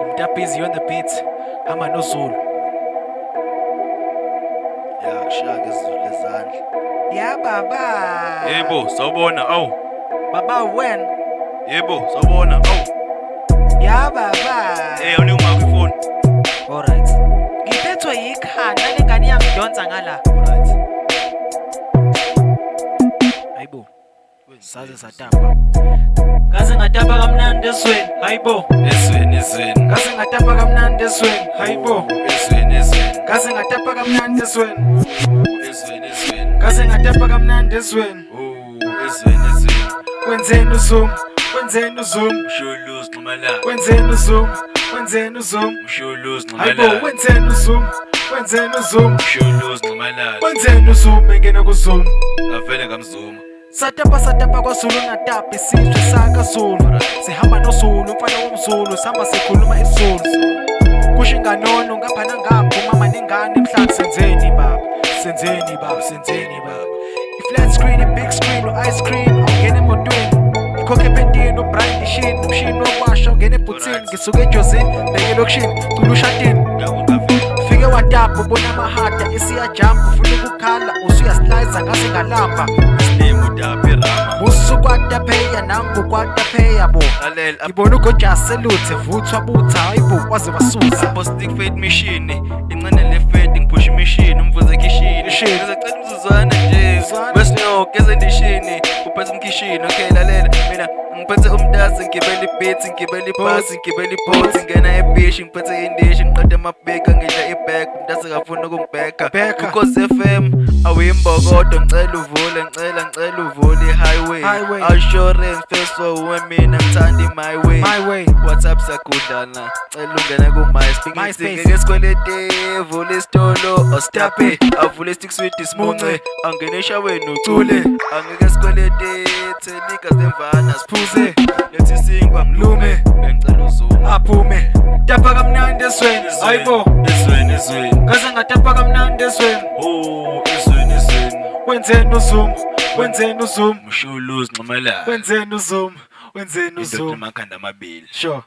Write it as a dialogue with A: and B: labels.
A: Umtapizzy on the beat. Hamba noZulu.
B: Ya, kushaya ngezulu lezandla.
A: Ya baba.
C: Yebo, sawubona. Awu.
A: Baba wena.
C: Yebo, sawubona. Awu.
A: Ya baba.
C: Eh, awunika umakho ifoni.
A: Alright. Ngiphethwe yikhanda lengane iyangidonsa ngala.
B: Alright.
A: Hayibo. Saze satapa. Ngaze ngatapa kamnandi ezweni. Hayibo.
C: Ezweni, ezweni.
A: Ngaze ngatapa kamnandi ezweni. Hayibo.
C: Ezweni, ezweni.
A: Ngaze ngatapa kamnandi ezweni.
C: Ezweni, ezweni.
A: Ngaze ngatapa kamnandi ezweni.
C: Oh, ezweni, ezweni.
A: Wenzeni uZuma? Wenzeni uZuma?
C: Msholozi Nxamalala.
A: Wenzeni uZuma? Wenzeni uZuma?
C: Msholozi
A: Hayibo,
C: Nxamalala.
A: wenzeni uZuma? Wenzeni uZuma?
C: Msholozi Nxamalala.
A: Wenzeni uZuma engena kuZuma?
C: Ngavele ngamzuma.
A: Satapa satapa kwaZulu Natal, isizwe sakaZulu. Sihamba noZulu, umfana womZulu, sihamba sikhuluma isiZulu. Kusho inganono ngapha nangapha, umama nengane emhlaba. Senzeni baba, senzeni baba, senzeni baba. I-flat screen, i-big screen, u-ice cream, awungena emotweni. Ikhokhe epentini, ubrand ishini, umshini wokwasha ungena ebhuthini. Ngisuke ejozini, bheke elokishini, cula ushatini.
C: Ngakungavele.
A: Fike watapa ubona amahada esiyajampa, ufuna ukukhala usuyasliza ngaze ngalamba.
C: Slim udaphi rama.
A: Musukwatapheya nangu kwatapheya bo.
C: Lalela.
A: Ngibona ugojasi eluthe vuthwa butha, hayibo waze wasusa.
C: Postic fade machine. Incane le fade ngiphusha imishini umvuze ekhishini.
A: Ishini.
C: Ngizocela umzuzwana nje.
A: Mzuzwana.
C: Wesnow ezendishini. Uphethe umkhishini. Okay, lalela. Mina ngiphethe umtasi, ngigibele ibeats, ngigibele ibhasi, ngigibele iboat, ngena ebishi, ngiphethe indishi, ngiqeda amabheka, ngidla ibag, umtasi akafuni ukungibheka.
A: Bheka.
C: Ukhozi FM awuyimbokodo, ngicela uvule, ngicela, ngicela uvule i-highway.
A: Highway.
C: Assurance first uwe mina ngithanda i-my way.
A: My way.
C: WhatsApp sagudlana, cela ungene ku-MySpace.
A: MySpace.
C: Ngeke sikwelete, vula isitolo, ostaphe, avule stick sweet simunce, angene eshaweni ucule. Angeke sikwelete, thela igazi lemvana siphuze, lethi isinkwa nglume, bengicela uZuma.
A: Aphume. Tapa kamnandi ezweni. Hayibo.
C: Ezweni, ezweni.
A: Ngaze ngatapa kamnandi ezweni.
C: Oh, ezweni, ezweni.
A: Wenzeni uZuma? Wenzeni uZuma?
C: Msholozi Nxamalala.
A: Wenzeni uZuma? Wenzeni
C: Indoda
A: uZuma?
C: emakhanda amabili.
A: Sure.